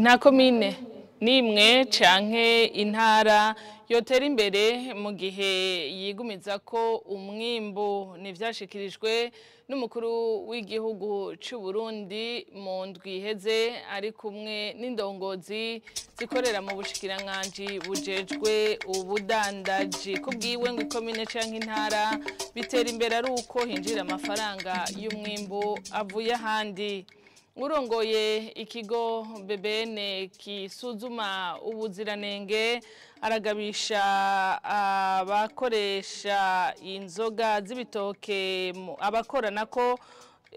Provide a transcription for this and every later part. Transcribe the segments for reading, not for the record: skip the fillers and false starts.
Nta komine nimwe canke intara yotera imbere mu gihe yigumiza ko umwimbu. Nivyashikirijwe n'umukuru w'igihugu c'u Burundi mu ndwi iheze ari kumwe n'indongozi zikorera mu bushikiranganji bujejwe ubudandaji. Kubwiwe ngo ikomine canke intara bitera imbere ari uko hinjira amafaranga y'umwimbu avuye ahandi. Urongoye ikigo BBN kisuzuma ubuziranenge aragabisha abakoresha inzoga z'ibitoke, abakorana ko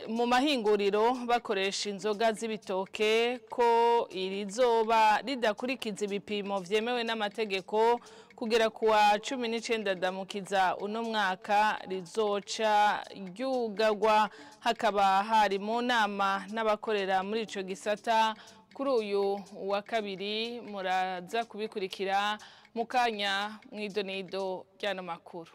mu mahinguriro bakoresha inzoga z'ibitoke, ko irizoba ridakurikiza ibipimo vyemewe n'amategeko kugera kuwa 19 Damukiza uno mwaka rizoca ryugagwa. Hakaba hari mu nama n'abakorera muri ico gisata kuri uyu wa kabiri. Muraza kubikurikira mu kanya mw'idonido ry'ano makuru.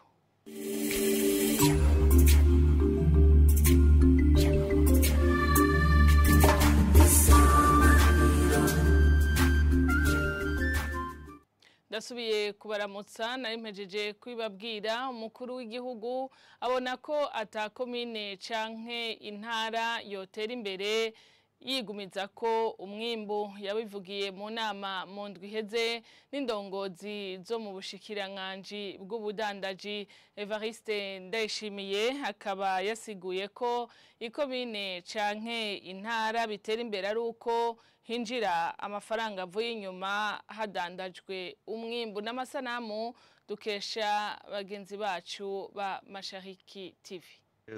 Ndasubiye kubaramutsa. Nari mpejeje kwibabwira, umukuru w'igihugu abona ko ata komine canke intara yotera imbere yigumiza ko umwimbu. Yabivugiye mu nama mu ndwi iheze n'indongozi zo mu bushikiranganji bw'ubudandaji. Evariste Ndayishimiye akaba yasiguye ko ikomine canke intara bitera imbere ari uko hinjira amafaranga avuye inyuma hadandajwe umwimbu. N'amasanamu dukesha bagenzi bacu ba Mashariki TV.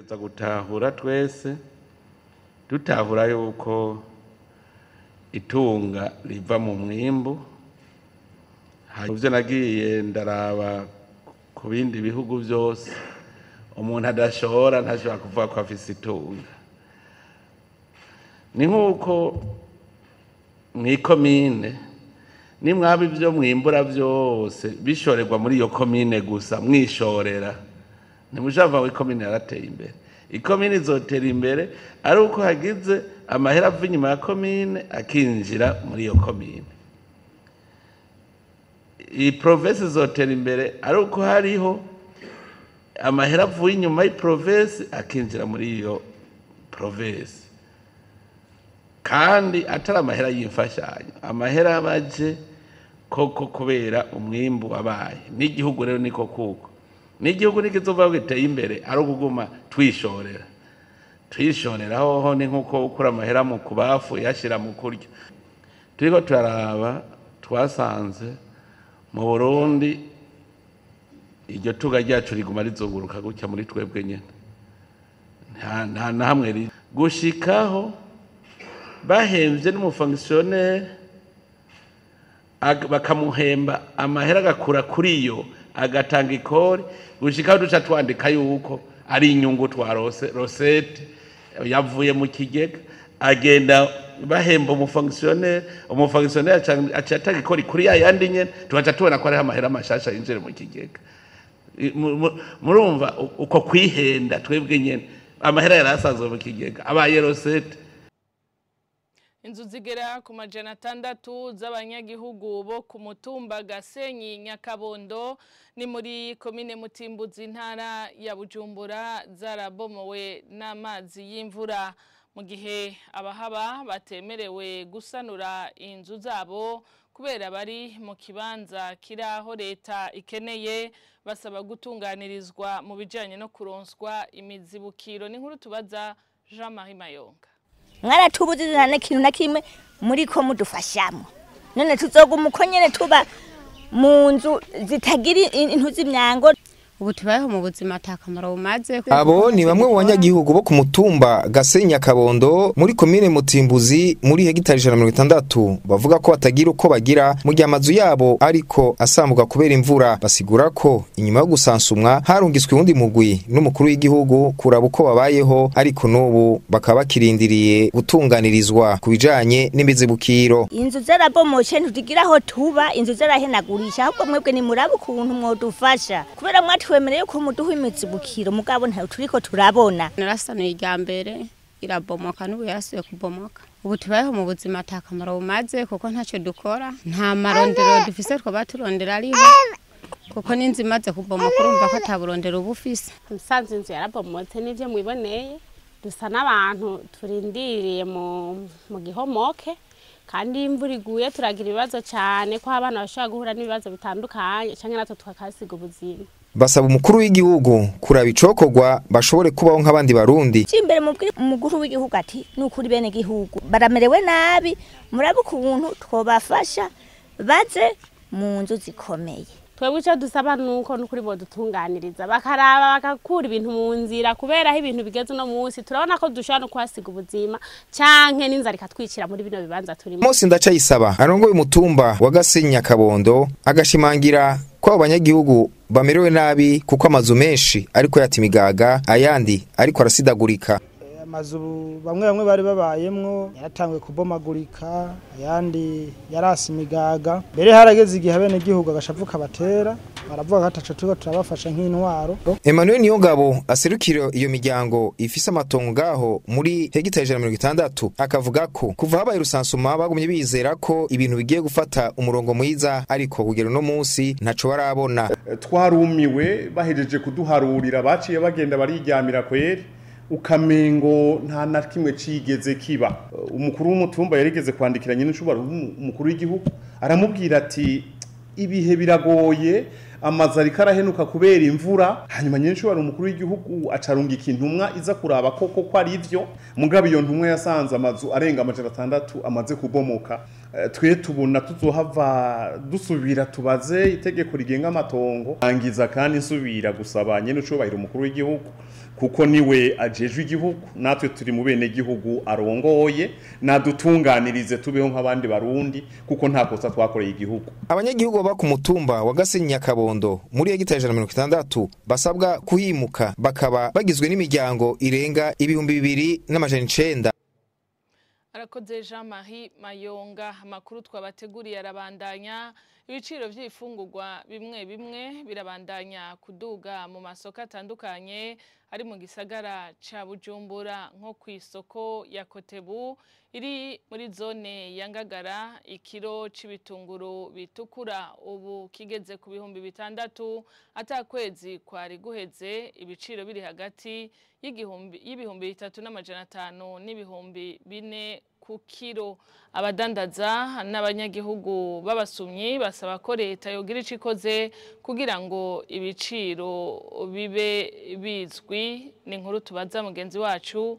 Za gutahura twese, dutahura yuko itunga riva mu mwimbu. Ivyo nagiye ndaraba ku bindi bihugu byose, umuntu adashobora ntashobora kuvuga ko afise itunga. Ni nk'uko mw'ikomine nimwaba ibyo mwimbura byose bishorerwa muri iyo komine gusa, mwishorera, ntimushava ngo ikomine yarateye imbere. Ikomine izotera imbere ari uko hagize amahera ava inyuma ya komine akinjira muri iyo komine. Iyi province izotera imbere ari uko hariho amahera avuye inyuma y'iprovince akinjira muri iyo province, kandi atari amahera y'imfashanyo, amahera abaje koko kubera umwimbu wabaye. N'igihugu rero niko kuko n'igihugu nikizova giteye imbere ari ukuguma twishorera twishorera. Hoho ni nkuko ukura amahera mu kubafu yashira mu kurya. Turiko turaraba, twasanze mu Burundi iryo tuga ryacu riguma rizunguruka gutya muri twebwe nyene, nta na hamwe gushikaho bahemvye n'umufonctionnaire, bakamuhemba amahera agakura kuri yo agatanga ikori, gushikaho duca twandika yuko ari inyungu twarose, recette yavuye mu kigega. Agenda bahemba umufonctionnaire, umufonctionnaire aca atanga ikori kuri ya yandi nyene, tugaca tubona ko hariho amahera mashasha yinjira mu kigega. Murumva uko kwihenda twebwe nyene, amahera yari asanzwe mu kigega abaye recette. Inzu zigera ku 600 z'abanyagihugu bo ku mutumba Gasenyi Nyakabondo, ni muri komine Mutimbuzi, intara ya Bujumbura, zarabomowe n'amazi y'imvura, mu gihe abahaba batemerewe gusanura inzu zabo kubera bari mu kibanza kiraho leta ikeneye. Basaba gutunganirizwa mu bijanye no kuronswa imizibukiro. Ni nkuru tubaza Jean Marie Mayonga. Mwaratubuze nta kintu na kimwe muriko mudufashamo. None tuzoguma uko nyene tuba mu nzu zitagira intu z'imyango? Ubu tubayeho mu buzima atakamaro bumaze. Abo ni bamwe mu banyagihugu bo ku mutumba Gasenya Kabondo muri komine Mutimbuzi, muri hegitari 160, bavuga ko batagira uko bagira mu gihe amazu yabo ariko asambuka kubera imvura. Basigura ko inyuma yo gusansumwa harungiswe uwundi mugwi n'umukuru w'igihugu kuraba uko babayeho, ariko n'ubu bakaba bakirindiriye gutunganirizwa ku bijanye n'imizibukiro. Inzu zarabomoshe, ntitugira aho tuba, inzu zarahenagurisha. Ahubwo mwebwe nimuraba ukuntu mwodufasha, kubera mwatwemereye ko muduha imizibukiro, mugabo ntayo turiko turabona. Narasanuye irya mbere irabomoka, n'ubu yarasubiye kubomoka. Ubu tubayeho mu buzima atakamaro bumaze kuko ntacyo dukora, nta marondero dufise twaba turondera ariho, kuko n'inzu imaze kubomoka urumva ko ataburondero uba ufise. Musanze inzu yarabomotse n'ivyo mwiboneye, dusa n'abantu turindiriye mu gihomoke, kandi imvura iguye turagira ibibazo cyane ko abana bashobora guhura n'ibibazo bitandukanye canke natwe tukakasiga ubuzima. Basaba umukuru w'igihugu kuraba icokorwa bashobore kubaho nk'abandi barundi. Cimbere mukuru w'igihugu ati nukuri bene gihugu baramerewe nabi, murabe ukuntu twobafasha baze mu nzu zikomeye. Twebwe ico dusaba nuko nukuri bodutunganiriza bakaraba bakakura ibintu mu nzira, kubera aho ibintu bigeze no munsi turabona ko dushobora no kuhasiga ubuzima canke n'inzara ikatwicira muri bino bibanza turimo. Mose Ndacayisaba arongoye umutumba wa Gasenyi Kabondo agashimangira ko abanyagihugu bamerewe nabi kuko amazu menshi ariko yatimigaga ayandi ariko arasidagurika. Amazu bamwe bari babayemwo yaratanguye kubomagurika, ayandi yarasimigaga, mbere harageze igihe abene gihugu agashavuka batera baravuga ko ataco turabafasha nk'intwaro. Emmanuel Niyongabo aserukira iyo miryango ifise amatongo ngaho muri hegitari 160 akavuga ko kuva habaye rusansuma bagumye bizera ko ibintu bigiye gufata umurongo mwiza, ariko kugera no munsi ntaco barabona. Twarumiwe bahejeje kuduharurira baciye bagenda bariryamira kweri, ukamengo nta na kimwe cigeze kiba. Umukuru w'umutumba yarigeze kwandikiranye n'ushobora umukuru w'igihugu aramubwira ati ibihe biragoye, amazu ariko arahenuka kubera imvura. Hanyuma nyine nshobora umukuru w'igihugu acarungika intumwa iza kuraba koko ko ari ivyo, mugabo iyo ntumwa yasanze amazu arenga 600 amaze kubomoka. Twe tubona tuzohava dusubira tubaze itegeko rigenga amatongo, angiza kandi nsubira gusaba nyene ucubahira umukuru w'igihugu kuko niwe ajejwe igihugu, natwe turi mu bene gihugu arongoye, nadutunganirize tubeho nk'abandi barundi kuko nta kosa twakoreye igihugu. Abanyagihugu baba ku mutumba wa Gasenyi Kabondo muri hegitari 160 basabwa kuhimuka, bakaba bagizwe n'imiryango irenga 2900. Arakoze Jean-Marie Mayonga. Amakuru twabateguriye arabandanya. Ibiciro by'ifungurwa bimwe bimwe birabandanya kuduga mu masoko atandukanye ari mu gisagara ca Bujumbura, nko ku isoko ya Kotebu iri muri zone ya Ngagara, ikiro c'ibitunguru bitukura ubu kigeze ku 6000 atakwezi kwari guheze, ibiciro biri hagati y'3500 n'4000 ku kiro. Abadandaza n'abanyagihugu babasumyi basaba ko leta yogira icikoze kugira ngo ibiciro bibe bizwi. Ni inkuru tubaza mugenzi wacu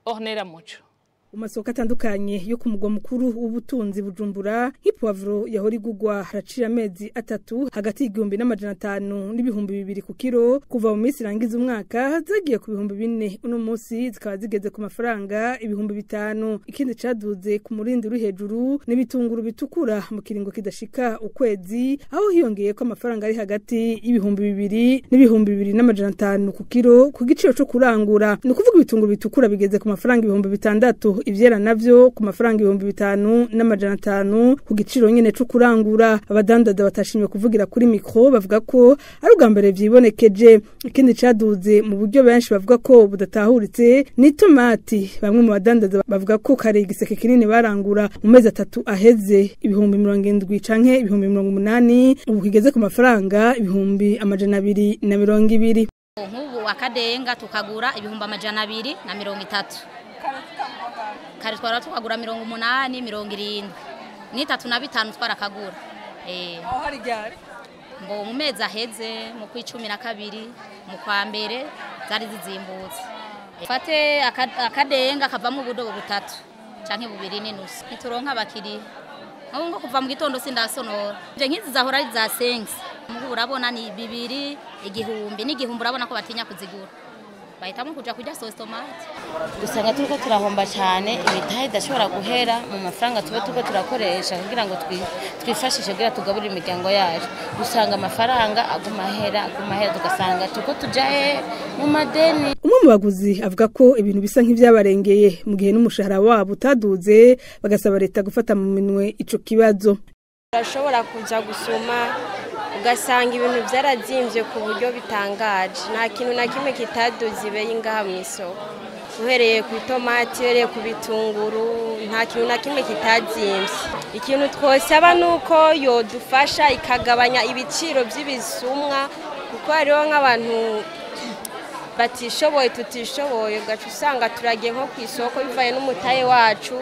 Ornella Muco. Umasoko atandukanye yo ku mugwa mukuru w'ubutunzi Bujumbura, nk'ipoivro yahora igugwa haracira amezi 3 hagati y'1500 n'2000 ku kiro, kuva mu minsi irangiza umwaka zagiye ku 4000, uno munsi zikaba zigeze ku mafaranga 5000. Ikindi caduze ku murindi uri hejuru n'ibitunguru bitukura mu kiringo kidashika ukwezi, aho hiyongeye ko amafaranga ari hagati y'2000 n'2500 ku kiro ku giciro co kurangura. Ni ukuvuga ibitunguru bitukura bigeze ku mafaranga 6000, ivyera navyo ku mafaranga 5500 ku giciro nyene cyo kurangura. Abadandaza batashimye kuvugira kuri micro bavuga ko ari ubwa mbere vyibonekeje. Ikindi caduze mu buryo benshi bavuga ko budatahuritse ni tomati. Bamwe mu badandaza bavuga ko kare igiseke kinini barangura mu mezi 3 aheze 70 canke 80,000, ubu kigeze ku mafaranga 220. Nk'ubu akadenga tukagura 230. Kare twara tukagura 80, 70 ni 35 twarakagura. Aho hari ryari ngo mu mezi aheze mu kwa 12 mu kwa mbere zari zizimbutse. Fate akadenga kavamo ubudobo butatu canke 2.5 nituronka abakiriya. Ngo kuva mu gitondo sindasonora. Nje nkizi zahora ari za 5. Mugu urabona ni 2 igihumbi n'igihumbi, urabona ko batinya kuzigura, bahitamo kuja kurya sauce tomate. Dusanga turiko turahomba cyane, imitahe idashobora guhera mu mafaranga tuba turiko turakoresha kugira ngo twifashishe kugira tugaburire imiryango yacu. Dusanga amafaranga aguma ahera, tugasanga turiko tuja mu madeni. Umwe mu baguzi avuga ko ibintu bisa nk'ivyabarengeye mu gihe n'umushahara wabo utaduze, bagasaba leta gufata mu minwe ico kibazo. Urashobora kuja gusoma ugasanga ibintu byarazimbye ku buryo bitangaje, nta kintu na kimwe kitaduze ibeye ngaha mu isoko. Uhereye ku itomati, uhereye ku bitunguru, nta kintu na kimwe kitazimbye. Ikintu twosaba nuko yodufasha ikagabanya ibiciro by'ibisumwa, kuko hariho nk'abantu batishoboye, tutishoboye, ugaca usanga turagiye nko ku isoko bivaye n'umutahe wacu,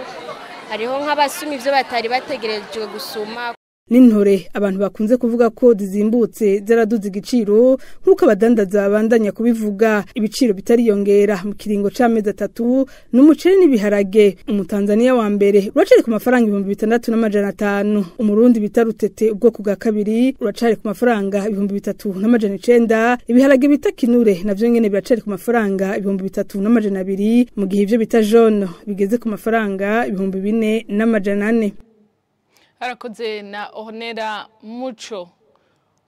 hariho nk'abasuma ibyo batari bategerejwe gusuma. N'intore abantu bakunze kuvuga ko zizimbutse zaraduze igiciro, nk'uko abadandaza babandanya kubivuga. Ibiciro bitariyongera mu kiringo c'amezi 3 n'umuceri n'ibiharage. Umutanzania wa mbere uracari ku mafaranga 6500, umurundi bita rutete ubwoko bwa kabiri uracari ku mafaranga 3900, ibiharage bita kinure navyo nyene biracari ku mafaranga 3200, mu gihe ivyo bita jaune bigeze ku mafaranga 4400. Arakoze na Ornera Muco.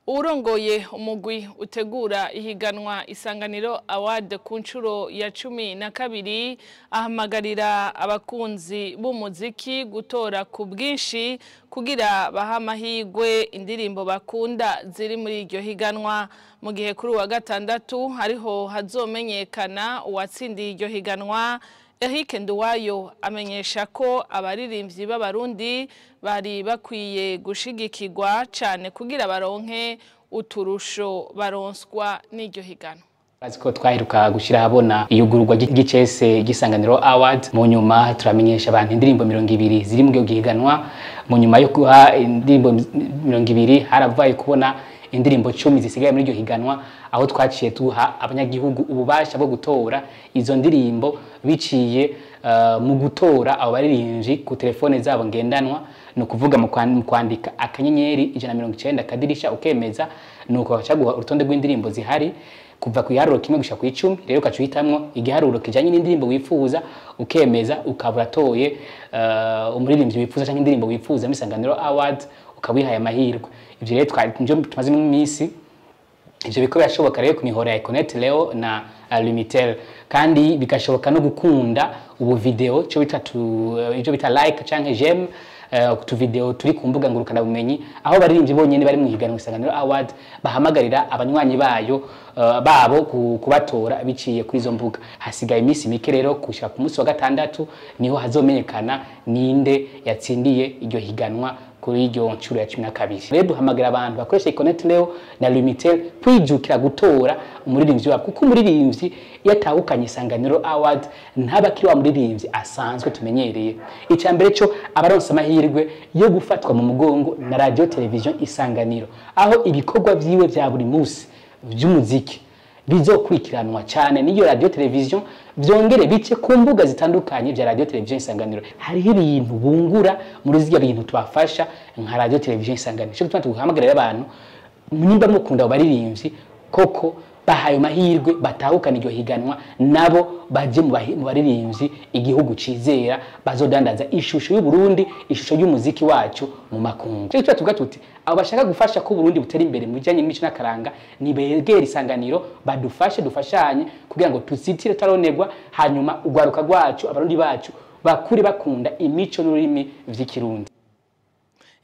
Urongoye umugwi utegura ihiganwa Isanganiro Award ku nshuro ya 12 ahamagarira abakunzi b'umuziki gutora ku bwinshi kugira baha amahirwe indirimbo bakunda ziri muri iryo higanwa, mu gihe kuri wa gatandatu hariho hazomenyekana uwatsindiye iryo higanwa. Eric Nduwayo amenyesha ko abaririmbyi b'abarundi bari bakwiye gushigikirwa cyane kugira baronke uturusho baronswa n'iryo higano. Bazi ko twaheruka gushira habona iyugururwa ry'icese gisanganiro Award, mu nyuma turamenyesha abantu indirimbo 20 ziri mu gihiganwa. Mu nyuma yo guha indirimbo 20 haravaye kubona indirimbo 10 zisigaye muri iryo higanwa, aho twaciye tuha abanyagihugu ububasha bwo gutora izo ndirimbo biciye mu gutora abo baririmbyi ku telefone zabo ngendanwa. No kuvuga mu kwandika akanyenyeri 190 akadirisha ukemeza, nuko bacaguha urutonde rw'indirimbo zihari kuva ku giharuro kimwe gushika ku 10. Rero ukacuhitamwo igiharuro kijanye n'indirimbo wifuza, ukemeza, ukabura toye umuririmbyi wifuza cyangwa indirimbo wifuza mu Isanganiro Award, ukawihaye amahirwe. Ivyo rero tumaze mu minsi ivyo biko birashoboka rero ku mihora ya Econet Leo na Lumitel, kandi bikashoboka no gukunda ubu video cyo bita icyo bita like canke j'aime tu video turi ku mbuga ngurukana bumenyi, aho baririmbyi bonyene bari mu higanwa Isanganiro Award bahamagarira abanywanyi bayo babo kubatora biciye kuri izo mbuga. Hasigaye iminsi mike rero kushika ku munsi wa gatandatu niho hazomenyekana ninde yatsindiye iryo higanwa kuri iryo nshuro ya 12. Rero duhamagara abantu bakoresha Econet Leo na Lumitel kwijukira gutora umuririmbyi wabo, kuko umuririmbyi yatahukanye Isanganiro Award ntaba kiri wa muririmbyi asanzwe tumenyereye. Icya mbere cyo abaronsa amahirwe yo gufatwa mu mugongo na radio television Isanganiro, aho ibikorwa vyiwe vya buri munsi by'umuziki bizokurikiranwa cyane n'iyo radio television, byongere bice ku mbuga zitandukanye bya radio television Isanganiro. Hariho ibintu bungura muri zirya bintu twafasha nka radio television Isanganiro. Cyo gutuma tuguhamagarira abantu nimba mukunda abaririmbyi koko bahaye amahirwe batahukana iryo higanwa, nabo baje mu baririmbyi igihugu cizera bazodandaza ishusho y'u Burundi, ishusho y'umuziki wacu mu makungu. Cyo tuvuga tuti abo bashaka gufasha ko Burundi butera imbere mu bijanye n'imico n'akaranga ni begera Isanganiro badufashe, dufashanye kugira ngo tuzitire taronegwa, hanyuma ugwaruka rwacu abarundi bacu bakuri bakunda imico n'ururimi vy'ikirundi.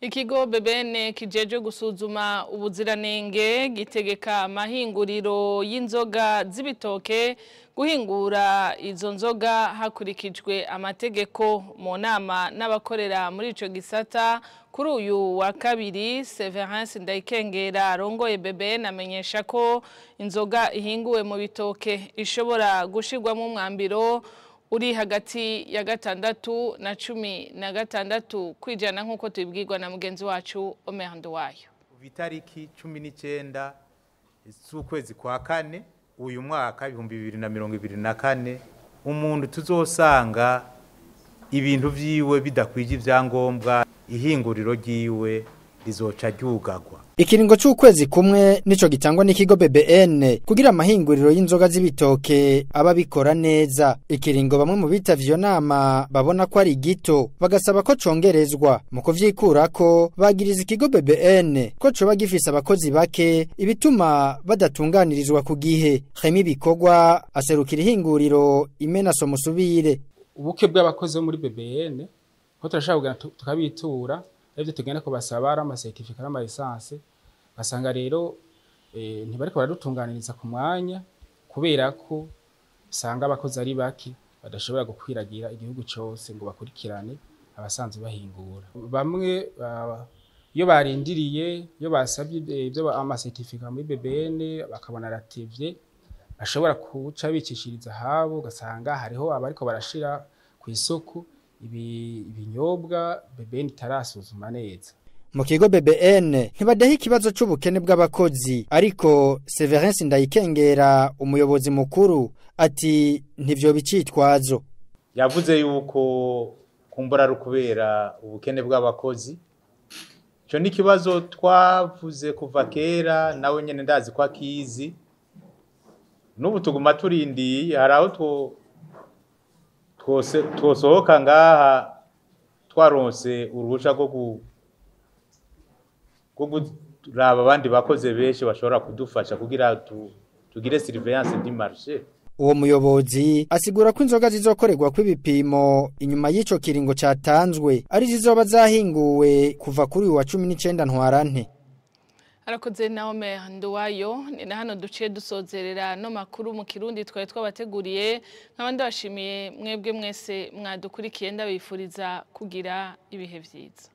Ikigo BBN kijeje gusuzuma ubuziranenge gitegeka amahinguriro y'inzoga z'ibitoke guhingura izo nzoga hakurikijwe amategeko. Mu nama n'abakorera muri ico gisata kuri uyu wa kabiri, Severance Ndayikengera arongoye BBN amenyesha ko inzoga ihinguwe mu bitoke ishobora gushirwamo umwambiro uri hagati ya 6 na 16 kwijana, nkuko tubibwirwa na mugenzi wacu Omer Nduwayo. Itariki 19 z'ukwezi kwa kane uyu mwaka 2024, umuntu tuzosanga ibintu vyiwe bidakwije ivyangombwa, ihinguriro ryiwe rizoca ryugagwa. Ikiringo c'ukwezi kumwe nico gitangwa n'ikigo BBN kugira amahinguriro y'inzoga z'ibitoke ababikora neza. Ikiringo bamwe mu bitavye iyo nama babona ko ari gito, bagasaba ko congerezwa. Mu kuvyikurako bagiriza ikigo BBN ko coba gifise abakozi bake, ibituma badatunganirizwa ku gihe. Remy Bikogwa aserukira ihinguriro Imena Somusubire. Ubuke bw'abakozi bo muri BBN ko turashaka kugana tukabitura ivyo tugenda kubasaba ari ama certificat n'ama licence, basanga rero ntibariko baradutunganiriza ku mwanya kubera ko usanga abakozi ari bake. Badashobora gukwiragira igihugu cyose ngo bakurikirane abasanzwe bahingura. Bamwe iyo barindiriye, iyo basabye ibyo amasertifika muri BBN bakabona aratevye, bashobora kuca bicishiriza habo, ugasanga hariho abariko barashira ku isoko ibinyobwa BBN itarasuzuma neza. Mu kigo BBN ntibadaha ikibazo c'ubukene bw'abakozi, ariko Severin Ndayikengera umuyobozi mukuru ati ntivyo bicitwazo. Yavuze yuko kumbura ari kubera ubukene bw'abakozi. Ico ni kibazo twavuze kuva kera, nawe nyene ndazi ko akizi. N'ubu tuguma turindiye, hari aho twosohoka ngaha twaronse uruhusha rwo kuraba abandi bakoze benshi bashobora kudufasha kugira tugire surveillance du marché. Uwo muyobozi asigura ko inzoga zizokorerwa kw'ibipimo inyuma y'ico kiringo catanzwe ari zizoba zahinguwe kuva kuri uyu wa 19 Ntwarante. Arakoze Naome Nduwayo. Ni na hano duciye dusozerera no makuru mu Kirundi twari twabateguriye. Nkabandi bashimiye mwebwe mwese mwadukurikiye, ndabifuriza kugira ibihe vyiza.